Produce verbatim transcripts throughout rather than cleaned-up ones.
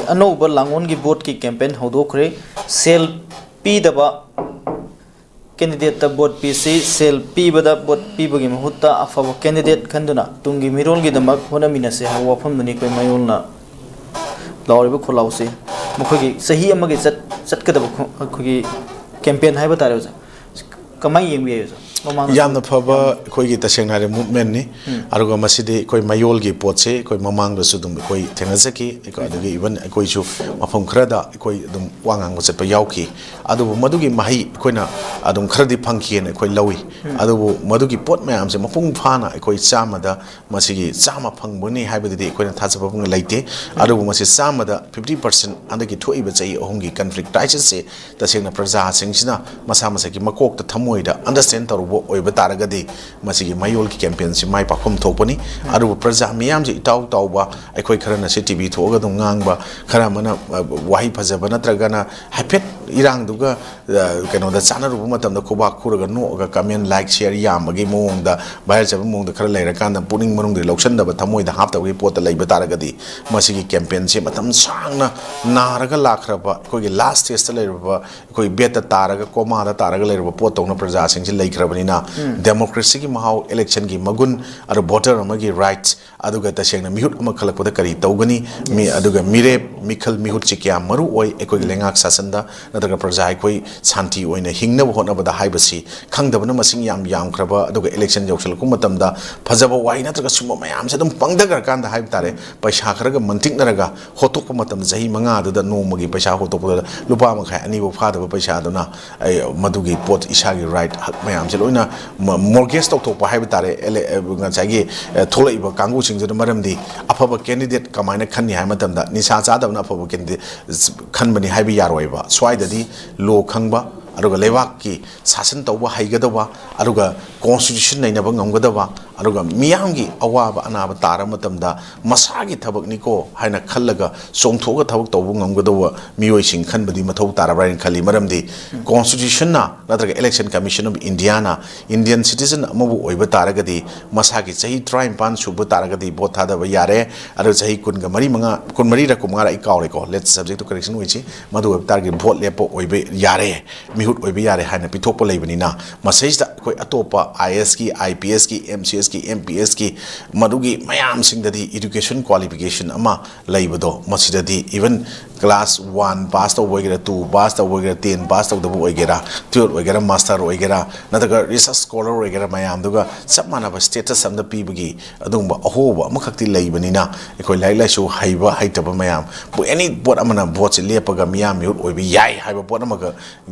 ꯑꯅꯧꯕ ꯂꯥꯡꯒꯣꯜꯒꯤ ꯚꯣꯠꯀꯤ ꯀꯦꯝꯄꯦꯟ ꯍꯧꯗꯣꯛꯈ꯭ꯔꯦ꯫ ꯁꯦꯜ ꯄꯤꯗꯕ ꯀꯦꯟꯗꯤꯗꯦꯠꯇ ꯚꯣꯠ ꯄꯤꯁꯤ, ꯁꯦꯜ ꯄꯤꯕꯗ ꯚꯣꯠ ꯄꯤꯕꯒꯤ ꯃꯍꯨꯠꯇ ꯑꯐꯕ ꯀꯦꯟꯗꯤꯗꯦꯠ ꯈꯟꯗꯨꯅ ꯇꯨꯡꯒꯤ ꯃꯤꯔꯣꯜꯒꯤꯗꯃꯛ ꯍꯣꯠꯅꯃꯤꯟꯅꯁꯤ ꯍꯥꯏꯕ ꯋꯥꯐꯝꯗꯨꯅꯤ ꯑꯩꯈꯣꯏ ꯃꯌꯣꯜꯅ ꯂꯥꯎꯔꯤꯕ ꯈꯣꯜꯂꯥꯎꯁꯤ꯫ ꯃꯈꯣꯏꯒꯤ ꯆꯍꯤ ꯑꯃꯒꯤ ꯆꯠ-, ꯆꯠꯀꯗꯕ ꯈꯣ-, ꯑꯩꯈꯣꯏꯒꯤ ꯀꯦꯝꯄꯦꯟ ꯍꯥꯏꯕ ꯇꯥꯔꯦ ꯑꯣꯖꯥ꯫ ꯀꯃꯥꯏꯅ ꯌꯦꯡꯕ ꯌꯥꯏ ꯑꯣꯖꯥ? ꯃꯃꯥꯡꯗꯁꯨ ꯌꯥꯝꯅ ꯐꯕ ꯌꯥꯝꯅ ꯑꯩꯈꯣꯏꯒꯤ ꯇꯁꯦꯡꯅ ꯍꯥꯏꯔꯦ ꯃꯨꯞꯃꯦꯟꯅꯤ꯫ ꯎꯝ꯫ ꯑꯗꯨꯒ ꯃꯁꯤꯗꯤ ꯑꯩꯈꯣꯏ ꯃꯌꯣꯜꯒꯤ ꯄꯣꯠꯁꯦ ꯑꯩꯈꯣꯏ ꯃꯃꯥꯡꯗꯁꯨ ꯑꯗꯨꯝ ꯑꯩꯈꯣꯏ ꯊꯦꯡꯅꯖꯈꯤ꯫ ꯑꯩꯈꯣꯏ ꯑꯗꯨꯒ ꯏꯚꯟ ꯑꯩꯈꯣꯏꯁꯨ ꯃꯐꯝ ꯈꯔꯗ ꯑꯩꯈꯣꯏ ꯑꯗꯨꯝ ꯋꯥ ꯉꯥꯡꯕ ꯆꯠꯄ ꯌꯥꯎꯈꯤ꯫ ꯑꯗꯨꯕꯨ ꯃꯗꯨꯒꯤ ꯃꯍꯩ ꯑꯩꯈꯣꯏꯅ ꯑꯗꯨꯝ ꯈꯔꯗꯤ ꯐꯪꯈꯤꯑꯅ ꯑꯩꯈꯣꯏ ꯂꯧꯏ꯫ ꯎꯝ꯫ ꯑꯗꯨꯕꯨ ꯃꯗꯨꯒꯤ ꯄꯣꯠ ꯃꯌꯥꯝꯁꯦ ꯃꯄꯨꯡ ꯐꯥꯅ ꯑꯩꯈꯣꯏ ꯆꯥꯝꯃꯗ ꯃꯁꯤꯒꯤ ꯆꯥꯝꯃ ꯐꯪꯕꯅꯤ ꯍꯥꯏꯕꯗꯨꯗꯤ ꯑꯩꯈꯣꯏꯅ ꯊꯥꯖꯕ ꯐꯪꯕ ꯂꯩꯇꯦ꯫ ꯑꯗꯨꯕꯨ ꯃꯁꯤ ꯆꯥꯝꯃꯗ fifty percent ꯍꯟꯗꯛꯀꯤ ꯊꯣꯛꯏꯕ ꯆꯍꯤ ꯑꯍꯨꯝꯒꯤ conflict crisis ꯁꯦ ꯇꯁꯦꯡꯅ ꯄ꯭ꯔꯖꯥꯁꯤꯡꯁꯤꯅ ꯃꯁꯥ ꯃꯁꯥꯒꯤ ꯃꯀꯣꯛꯇ ꯊꯃꯣꯏꯗ understand ꯇꯧꯔꯨꯕ ꯑꯣꯏꯕ ꯇꯥꯔꯒꯗꯤ ꯃꯁꯤꯒꯤ ꯃꯌꯣꯜꯒꯤ ꯀꯦꯝꯄꯦꯟꯁꯤ ꯃꯥꯏ ꯄꯥꯛꯐꯝ ꯊꯣꯛꯄꯅꯤ꯫ ꯑꯗꯨꯕꯨ ꯄ꯭ꯔꯖꯥ ꯃꯤꯌꯥꯝꯁꯤ ꯏꯇꯥꯎ ꯇꯥꯎꯕ ꯑꯩꯈꯣꯏ ꯈꯔꯅ ꯁꯤ ꯇꯤ ꯚꯤ ꯊꯣꯛꯑꯒ ꯑꯗꯨꯝ ꯉꯥꯡꯕ, ꯈꯔ ꯑꯃꯅ, ꯑ, ꯋꯥꯍꯩ ꯐꯖꯕ ꯅꯠꯇ꯭ꯔꯒꯅ ꯍꯥꯏꯐꯦꯠ ꯏꯔꯥꯡꯗꯨꯒ, ꯑ, ꯀꯩꯅꯣꯗ ꯆꯥꯟꯅꯔꯨꯕ ꯃꯇꯝꯗ ꯈꯨꯕꯥꯛ ꯈꯨꯔꯒ ꯅꯣꯛꯑꯒ comment, like, share ꯌꯥꯝꯕꯒꯤ ꯃꯑꯣꯡꯗ viral ꯆꯠꯄ ꯃꯑꯣꯡꯗ ꯈꯔ ꯂꯩꯔꯀꯥꯟꯗ ꯄꯨꯛꯅꯤꯡ ꯃꯅꯨꯡꯗ ꯂꯧꯁꯟꯗꯕ, ꯊꯃꯣꯏꯗ ꯍꯥꯞꯇꯕꯒꯤ ꯄꯣꯠꯇ ꯂꯩꯕ ꯇꯥꯔꯒꯗꯤ ꯃꯁꯤꯒꯤ ꯀꯦꯝꯄꯦꯟꯁꯤ ꯃꯇꯝ ꯁꯥꯡꯅ ꯅꯥꯔꯒ ꯂꯥꯛꯈ꯭ꯔꯕ, ꯑꯩꯈꯣꯏꯒꯤ last stage ꯇ ꯂꯩꯔꯕ, ꯑꯩꯈꯣꯏ bed ꯇ ꯇꯥꯔꯒ, coma ꯗ ꯇꯥꯔꯒ ꯂꯩꯔꯕ ꯄꯣꯠꯇꯧꯅ ꯄ꯭ꯔꯖꯥꯁꯤꯡꯁꯤ ꯂꯩꯈ꯭ꯔꯕꯅꯤꯅ, ꯎꯝ꯫ Democracy ꯒꯤ ꯃꯍꯥꯎ, election ꯒꯤ ꯃꯒꯨꯟ, ꯑꯗꯨ voter ꯑꯃꯒꯤ rights, ꯑꯗꯨꯒ ꯇꯁꯦꯡꯅ ꯃꯤꯍꯨꯠ ꯑꯃ ꯈꯜꯂꯛꯄꯗ ꯀꯔꯤ ꯇꯧꯒꯅꯤ, ꯃꯤ, ꯑꯗꯨꯒ ꯃꯤꯔꯦꯞ, ꯃꯤꯈꯜ, ꯃꯤꯍꯨꯠꯁꯤ ꯀꯌꯥꯝ ꯃꯔꯨ ꯑꯣꯏ ꯑꯩꯈꯣꯏꯒꯤ ꯂꯩꯉꯥꯛ ꯁꯥꯁꯟꯗ ꯅꯠꯇ꯭ꯔꯒ ꯄ꯭ꯔꯖꯥ ꯑꯩꯈꯣꯏ ꯁꯥꯟꯇꯤ ꯑꯣꯏꯅ ꯍꯤꯡꯅꯕ ꯍꯣꯠꯅꯕꯗ ꯍꯥꯏꯕꯁꯤ ꯈꯪꯗꯕꯅ ꯃꯁꯤꯡ ꯌꯥꯝ ꯌꯥꯝꯈ꯭ꯔꯕ, ꯑꯗꯨꯒ election ꯌꯧꯁꯤꯜꯂꯛꯄ ꯃꯇꯝꯗ ꯐꯖꯕ ꯋꯥꯍꯩ ꯅꯠꯇ꯭ꯔꯒ ꯁꯨꯝꯕ ꯃꯌꯥꯝꯁꯦ ꯑꯗꯨꯝ ꯄꯪꯊꯈ꯭ꯔꯀꯥꯟꯗ ꯍꯥꯏꯕ ꯇꯥꯔꯦ, ꯄꯩꯁꯥ ꯈꯔꯒ ꯃꯟꯇꯤꯛꯅꯔꯒ ꯍꯣꯠꯇꯣꯛꯄ ꯃꯇꯝꯗ, ꯆꯍꯤ ꯃꯉꯥꯗꯨꯗ ꯅꯣꯡꯃꯒꯤ ꯄꯩꯁꯥ ꯍꯣꯠꯇꯣꯛꯄꯗ ꯂꯨꯄꯥ ꯃꯈꯥꯏ ꯑꯅꯤꯐꯥꯎ ꯐꯥꯗꯕ ꯄꯩꯁꯥꯗꯨꯅ ꯑꯩ ꯃꯗꯨꯒꯤ ꯄꯣꯠ, ꯏꯁꯥꯒꯤ right, ꯍꯛ ꯃꯌꯥꯝꯁꯦ ꯂꯣꯏꯅ ꯃ-, mortgage ꯇꯧꯊꯣꯛꯄ ꯍꯥꯏꯕ ꯇꯥꯔꯦ꯫ ꯑꯦꯂꯦ-, ꯑꯦ, ꯉꯁꯥꯏꯒꯤ, ꯑꯦ, ꯊꯣꯛꯂꯛꯏꯕ ꯀꯥꯡꯕꯨꯁꯤꯡꯁꯤꯗ꯫ ꯃꯔꯝꯗꯤ ꯑꯐꯕ candidate ꯀꯃꯥꯏꯅ ꯈꯟꯅꯤ ꯍꯥꯏꯕ ꯃꯇꯝꯗ ꯅꯤꯁꯥ ꯆꯥꯗꯕꯅ ꯑꯐꯕ candidate ꯈꯟꯕꯅꯤ ꯍꯥꯏꯕ ꯌꯥꯔꯣꯏꯕ꯫ ꯁ꯭ꯋꯥꯏꯗꯗꯤ law ꯈꯪꯕ, ꯑꯗꯨꯒ ꯂꯩꯕꯥꯛꯀꯤ ꯁꯥꯁꯟ ꯇꯧꯕ ꯍꯩꯒꯗꯕ, ꯑꯗꯨꯒ constitution ꯅꯩꯅꯕ ꯉꯝꯒꯗꯕ, ꯑꯗꯨꯒ ꯃꯤꯌꯥꯝꯒꯤ ꯑꯋꯥꯕ ꯑꯅꯥꯕ ꯇꯥꯔꯕ ꯃꯇꯝꯗ ꯃꯁꯥꯒꯤ ꯊꯕꯛꯅꯤꯀꯣ ꯍꯥꯏꯅ ꯈꯜꯂꯒ ꯆꯣꯡꯊꯣꯛꯑꯒ ꯊꯕꯛ ꯇꯧꯕ ꯉꯝꯒꯗꯧꯕ ꯃꯤꯑꯣꯏꯁꯤꯡ ꯈꯟꯕꯗꯤ ꯃꯊꯧ ꯇꯥꯔꯕ꯭ꯔꯥ ꯍꯥꯏꯅ ꯈꯜꯂꯤ꯫ ꯃꯔꯝꯗꯤ ꯀꯣꯟꯁꯇꯤꯇ꯭ꯌꯨꯁꯟꯅ ꯅꯠꯇ꯭ꯔꯒ Election Commission of Indiaꯅ Indian citizen ꯑꯃꯕꯨ ꯑꯣꯏꯕ ꯇꯥꯔꯒꯗꯤ ꯃꯁꯥꯒꯤ ꯆꯍꯤ ꯇꯔꯥꯅꯤꯄꯥꯟ ꯁꯨꯕ ꯇꯥꯔꯒꯗꯤ ꯚꯣꯠ ꯊꯥꯗꯕ ꯌꯥꯔꯦ, ꯑꯗꯨꯒ ꯆꯍꯤ ꯀꯨꯟꯒ ꯃꯔꯤ ꯃꯉꯥ, ꯀꯨꯟꯃꯔꯤꯔ ꯀꯨꯟꯃꯉꯥꯔ ꯑꯩ ꯀꯥꯎꯔꯦꯀꯣ, let's subject to correction ꯑꯣꯏꯁꯤ, ꯃꯗꯨ ꯑꯣꯏꯕ ꯇꯥꯔꯒꯗꯤ ꯚꯣꯠ ꯂꯦꯞꯄ ꯑꯣꯏꯕ ꯌꯥꯔꯦ, ꯃꯤꯍꯨꯠ ꯑꯣꯏꯕ ꯌꯥꯔꯦ ꯍꯥꯏꯅ ꯄꯤꯊꯣꯛꯄ ꯂꯩꯕꯅꯤꯅ, ꯃꯁꯤꯗꯩꯁꯤꯗ ꯑꯩꯈꯣꯏ ꯑꯇꯣꯞꯄ IASꯀꯤ, IPSꯀꯤ, MCSꯀꯤ, MPSꯀꯤ, ꯃꯗꯨꯒꯤ ꯃꯌꯥꯝꯁꯤꯡꯗꯗꯤ education qualification ꯑꯃ ꯂꯩꯕꯗꯣ, ꯃꯁꯤꯗꯗꯤ even class one pass ꯇꯧꯕ ꯑꯣꯏꯒꯦꯔꯥ, two pass ꯇꯧꯕ ꯑꯣꯏꯒꯦꯔꯥ, ten pass ꯇꯧꯗꯕ ꯑꯣꯏꯒꯦꯔꯥ, twelve ꯑꯣꯏꯒꯦꯔꯥ, master ꯑꯣꯏꯒꯦꯔꯥ, ꯅꯠꯇ꯭ꯔꯒ research scholar ꯑꯣꯏꯒꯦꯔꯥ, ꯃꯌꯥꯝꯗꯨꯒ ꯆꯞ ꯃꯥꯟꯅꯕ status ꯑꯃꯗ ꯄꯤꯕꯒꯤ ꯑꯗꯨꯒꯨꯝꯕ ꯑꯍꯣꯕ ꯑꯃꯈꯛꯇꯤ ꯂꯩꯕꯅꯤꯅ, ꯑꯩꯈꯣꯏ ꯂꯥꯏꯔꯤꯛ ꯂꯥꯏꯁꯨ ꯍꯩꯕ ꯍꯩꯇꯕ ꯃꯌꯥꯝ, any ꯄꯣꯠ ꯑꯃꯅ ꯚꯣꯠꯁꯦ ꯂꯦꯞꯄꯒ ꯃꯤꯌꯥꯝ ꯃꯤꯍꯨꯠ ꯑꯣꯏꯕ ꯌꯥꯏ ꯍꯥꯏꯕ ꯄꯣꯠ ꯑꯃꯒ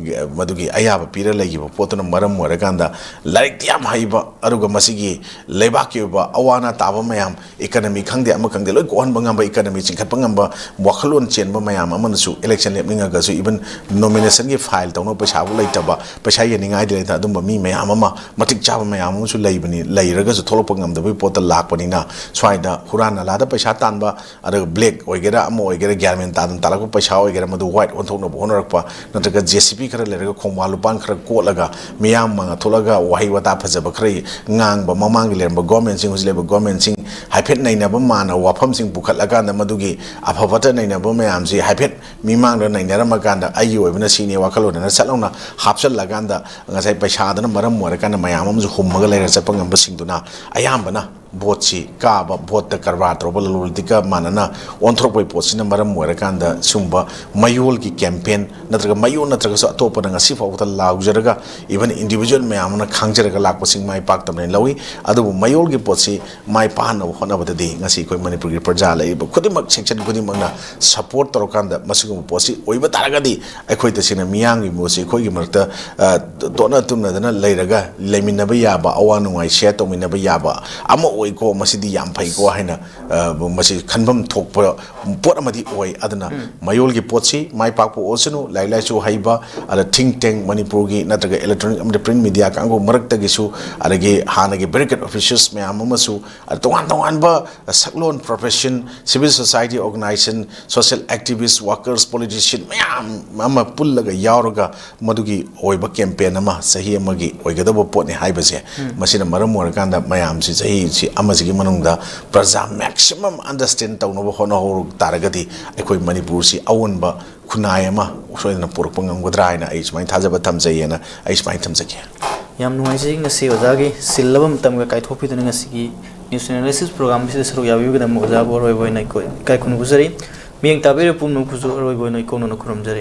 ꯃꯗꯨꯒꯤ ꯑꯌꯥꯕ ꯄꯤꯔ ꯂꯩꯈꯤꯕ ꯄꯣꯠꯇꯨꯅ ꯃꯔꯝ ꯑꯣꯏꯔꯀꯥꯟꯗ, ꯂꯥꯏꯔꯤꯛꯇꯤ ꯌꯥꯝ ꯍꯩꯕ, ꯑꯗꯨꯒ ꯃꯁꯤꯒꯤ ꯂꯩꯕꯥꯛꯀꯤ ꯑꯣꯏꯕ ꯑꯋꯥ ꯑꯅꯥ ꯇꯥꯕ ꯃꯌꯥꯝ, economy ꯈꯪꯗꯦ, ꯑꯃ ꯈꯪꯗꯦ, ꯂꯣꯏ ꯀꯣꯛꯍꯟꯕ ꯉꯝꯕ, economy ꯆꯤꯡꯈꯠꯄ ꯉꯝꯕ ꯋꯥꯈꯜꯂꯣꯟ ꯆꯦꯟꯕ ꯃꯌꯥꯝ ꯑꯃꯅꯁꯨ election ꯂꯦꯞꯅꯤꯡꯉꯒꯁꯨ, even nominationꯒꯤ file ꯇꯧꯅꯕ ꯄꯩꯁꯥꯕꯨ ꯂꯩꯇꯕ, ꯄꯩꯁꯥ ꯌꯦꯟꯅꯤꯡꯉꯥꯏꯗꯤ ꯂꯩꯇ, ꯑꯗꯨꯝꯕ ꯃꯤ ꯃꯌꯥꯝ ꯑꯃ, ꯃꯇꯤꯛ ꯆꯥꯕ ꯃꯌꯥꯝ ꯑꯃꯁꯨ ꯂꯩꯕꯅꯤ, ꯂꯩꯔꯒꯁꯨ ꯊꯣꯛꯂꯛꯄ ꯉꯝꯗꯕꯒꯤ ꯄꯣꯠꯇ ꯂꯥꯛꯄꯅꯤꯅ, ꯁ꯭ꯋꯥꯏꯗ ꯍꯨꯔꯥꯟ ꯅꯂꯥꯗ ꯄꯩꯁꯥ ꯇꯥꯟꯕ, ꯑꯗꯨꯒ black ꯑꯣꯏꯒꯦꯔꯥ, ꯑꯃ ꯑꯣꯏꯒꯦꯔꯥ, ꯒ꯭ꯌꯥꯟ ꯃꯦꯟ ꯇꯥꯗꯅ ꯇꯥꯜꯂꯛꯄ ꯄꯩꯁꯥ ꯑꯣꯏꯒꯦꯔꯥ, ꯃꯗꯨ white ꯑꯣꯟꯊꯣꯛꯅꯕ ꯍꯣꯠꯅꯔꯛꯄ, ꯅꯠꯇ꯭ꯔꯒ JCB ꯈꯔ ꯂꯩꯔꯒ ꯈꯣꯡꯕꯥꯟ ꯂꯨꯄꯥꯟ ꯈꯔ ꯀꯣꯠꯂꯒ ꯃꯤꯌꯥꯝ ꯃꯥꯡꯗ ꯊꯣꯛꯂꯒ ꯋꯥꯍꯩ ꯋꯥꯇꯥ ꯐꯖꯕ ꯈꯔ ꯉꯥꯡꯕ, ꯃꯃꯥꯡꯒꯤ ꯂꯩꯔꯝꯕ governmentꯁꯤꯡ, ꯍꯧꯖꯤꯛ ꯂꯩꯔꯤꯕ governmentꯁꯤꯡ ꯍꯥꯏꯐꯦꯠ ꯅꯩꯅꯕ ꯃꯥꯟꯅꯕ ꯋꯥꯐꯝꯁꯤꯡ ꯄꯨꯈꯠꯂꯀꯥꯟꯗ, ꯃꯗꯨꯒꯤ ꯑꯐ ꯐꯠꯇ ꯅꯩꯅꯕ ꯃꯌꯥꯝꯁꯤ ꯍꯥꯏꯐꯦꯠ ꯃꯤꯃꯥꯡꯗ ꯅꯩꯅꯔꯝꯃꯀꯥꯟꯗ, ꯑꯩꯒꯤ ꯑꯣꯏꯕꯅ ꯁꯤꯅꯤ ꯋꯥꯈꯜꯂꯣꯟ ꯑꯅ ꯁꯠ ꯂꯥꯎꯅ ꯍꯥꯞꯆꯜꯂꯀꯥꯟꯗ, ꯉꯁꯥꯏ ꯄꯩꯁꯥꯗꯨꯅ ꯃꯔꯝ ꯑꯣꯏꯔꯀꯥꯟꯗ ꯃꯌꯥꯝ ꯑꯃꯁꯨ ꯍꯨꯝꯃꯒ ꯂꯩꯔ ꯆꯠꯄ ꯉꯝꯕꯁꯤꯡꯗꯨꯅ ꯑꯌꯥꯝꯕꯅ ꯚꯣꯠꯁꯤ ꯀꯥꯕ, ꯚꯣꯠꯇ ꯀꯔꯕꯥꯔ ꯇꯧꯕ, ꯂꯂꯣꯟ ꯏꯇꯤꯛꯀ ꯃꯥꯟꯅꯅ ꯑꯣꯟꯊꯣꯔꯛꯄꯒꯤ ꯄꯣꯠꯁꯤꯅ ꯃꯔꯝ ꯑꯣꯏꯔꯀꯥꯟꯗ, ꯁꯤꯒꯨꯝꯕ ꯃꯌꯣꯜꯒꯤ campaign ꯅꯠꯇ꯭ꯔꯒ ꯃꯌꯣꯜ ꯅꯠꯇ꯭ꯔꯒꯁꯨ ꯑꯇꯣꯞꯄꯅ ꯉꯁꯤ ꯐꯥꯎꯕꯗ ꯂꯥꯎꯖꯔꯒ, even individual ꯃꯌꯥꯝ ꯑꯃꯅ ꯈꯪꯖꯔꯒ ꯂꯥꯛꯄꯁꯤꯡ ꯃꯥꯏ ꯄꯥꯛꯇꯕꯅꯦꯅ ꯂꯧꯏ꯫ ꯑꯗꯨꯕꯨ ꯃꯌꯣꯜꯒꯤ ꯄꯣꯠꯁꯤ ꯃꯥꯏ ꯄꯥꯛꯍꯟꯅꯕ ꯍꯣꯠꯅꯕꯗꯗꯤ ꯉꯁꯤ ꯑꯩꯈꯣꯏ ꯃꯅꯤꯄꯨꯔꯒꯤ ꯄ꯭ꯔꯖꯥ ꯂꯩꯔꯤꯕ ꯈꯨꯗꯤꯡꯃꯛ, section ꯈꯨꯗꯤꯡꯃꯛꯅ support ꯇꯧꯔꯀꯥꯟꯗ, ꯃꯁꯤꯒꯨꯝꯕ ꯄꯣꯠꯁꯤ ꯑꯣꯏꯕ ꯇꯥꯔꯒꯗꯤ, ꯑꯩꯈꯣꯏ ꯇꯁꯦꯡꯅ ꯃꯤꯌꯥꯝꯒꯤ ꯃꯣꯠꯁꯤ ꯑꯩꯈꯣꯏꯒꯤ ꯃꯔꯛꯇ, ꯑ, ꯇꯣꯠꯅ ꯇꯨꯝꯅꯗꯅ ꯂꯩꯔꯒ ꯂꯩꯃꯤꯟꯅꯕ ꯌꯥꯕ, ꯑꯋꯥ ꯅꯨꯡꯉꯥꯏ share ꯇꯧꯃꯤꯟꯅꯕ ꯌꯥꯕ ꯑꯃ ꯑꯣꯏꯀꯣ, ꯃꯁꯤꯗꯤ ꯌꯥꯝ ꯐꯩꯀꯣ ꯍꯥꯏꯅ, ꯑ, ꯃꯁꯤ ꯈꯟꯐꯝ ꯊꯣꯛꯄ ꯄꯣꯠ ꯑꯃꯗꯤ ꯑꯣꯏ꯫ ꯑꯗꯨꯅ ꯃꯌꯣꯜꯒꯤ ꯄꯣꯠꯁꯤ ꯃꯥꯏ ꯄꯥꯛꯄ ꯑꯣꯏꯁꯅꯨ, ꯂꯥꯏꯔꯤꯛ ꯂꯥꯏꯁꯨ ꯍꯩꯕ, ꯑꯗ think tank ꯃꯅꯤꯄꯨꯔꯒꯤ ꯅꯠꯇ꯭ꯔꯒ electronic ꯑꯃꯗꯤ print media ꯀꯥꯡꯕꯨ ꯃꯔꯛꯇꯒꯤꯁꯨ, ꯑꯗꯒꯤ ꯍꯥꯟꯅꯒꯤ barricade officers ꯃꯌꯥꯝ ꯑꯃꯁꯨ, ꯑꯗ ꯇꯣꯉꯥꯟ ꯇꯣꯉꯥꯟꯕ ꯁꯛꯂꯣꯟ profession, civil society organization, social activist, workers, politician ꯃꯌꯥꯝ ꯑꯃ ꯄꯨꯜꯂꯒ ꯌꯥꯎꯔꯒ ꯃꯗꯨꯒꯤ ꯑꯣꯏꯕ campaign ꯑꯃ ꯆꯍꯤ ꯑꯃꯒꯤ ꯑꯣꯏꯒꯗꯕ ꯄꯣꯠꯅꯤ ꯍꯥꯏꯕꯁꯦ, ꯃꯁꯤꯅ ꯃꯔꯝ ꯑꯣꯏꯔꯀꯥꯟꯗ ꯃꯌꯥꯝꯁꯤ ꯆꯍꯤꯁꯤ ꯑꯃꯁꯤꯒꯤ ꯃꯅꯨꯡꯗ ꯄ꯭ꯔꯖꯥ maximum understand ꯇꯧꯅꯕ ꯍꯣꯠꯅꯍꯧ ꯇꯥꯔꯒꯗꯤ ꯑꯩꯈꯣꯏ ꯃꯅꯤꯄꯨꯔꯁꯤ ꯑꯑꯣꯟꯕ ꯈꯨꯟꯅꯥꯏ ꯑꯃ ꯁꯣꯏꯗꯅ ꯄꯨꯔꯛꯄ ꯉꯝꯒꯗ꯭ꯔꯥ ꯍꯥꯏꯅ ꯑꯩ ꯁꯨꯃꯥꯏꯅ ꯊꯥꯖꯕ ꯊꯝꯖꯩꯌꯦꯅ ꯑꯩ ꯁꯨꯃꯥꯏꯅ ꯊꯝꯖꯒꯦ꯫ ꯌꯥꯝ ꯅꯨꯡꯉꯥꯏꯖꯩ, ꯉꯁꯤ ꯑꯣꯖꯥꯒꯤ ꯆꯤꯜꯂꯕ ꯃꯇꯝꯒ ꯀꯥꯏꯊꯣꯛꯄꯤꯗꯨꯅ ꯉꯁꯤꯒꯤ news analysis program ꯑꯁꯤꯗ ꯁꯔꯨꯛ ꯌꯥꯕꯤꯕꯒꯤꯗꯃꯛ ꯑꯣꯖꯥꯕꯨ ꯑꯔꯣꯏꯕ ꯑꯣꯏꯅ ꯑꯩꯈꯣꯏ ꯏꯀꯥꯏ ꯈꯨꯝꯅꯕ ꯎꯖꯔꯤ꯫ ꯃꯤꯠꯌꯦꯡ ꯇꯥꯕꯤꯔꯤꯕ ꯄꯨꯝꯅꯃꯛꯄꯨꯁꯨ ꯑꯔꯣꯏꯕ ꯑꯣꯏꯅ ꯏꯀꯣꯛꯅꯅ ꯈꯨꯔꯨꯝꯖꯔꯤ꯫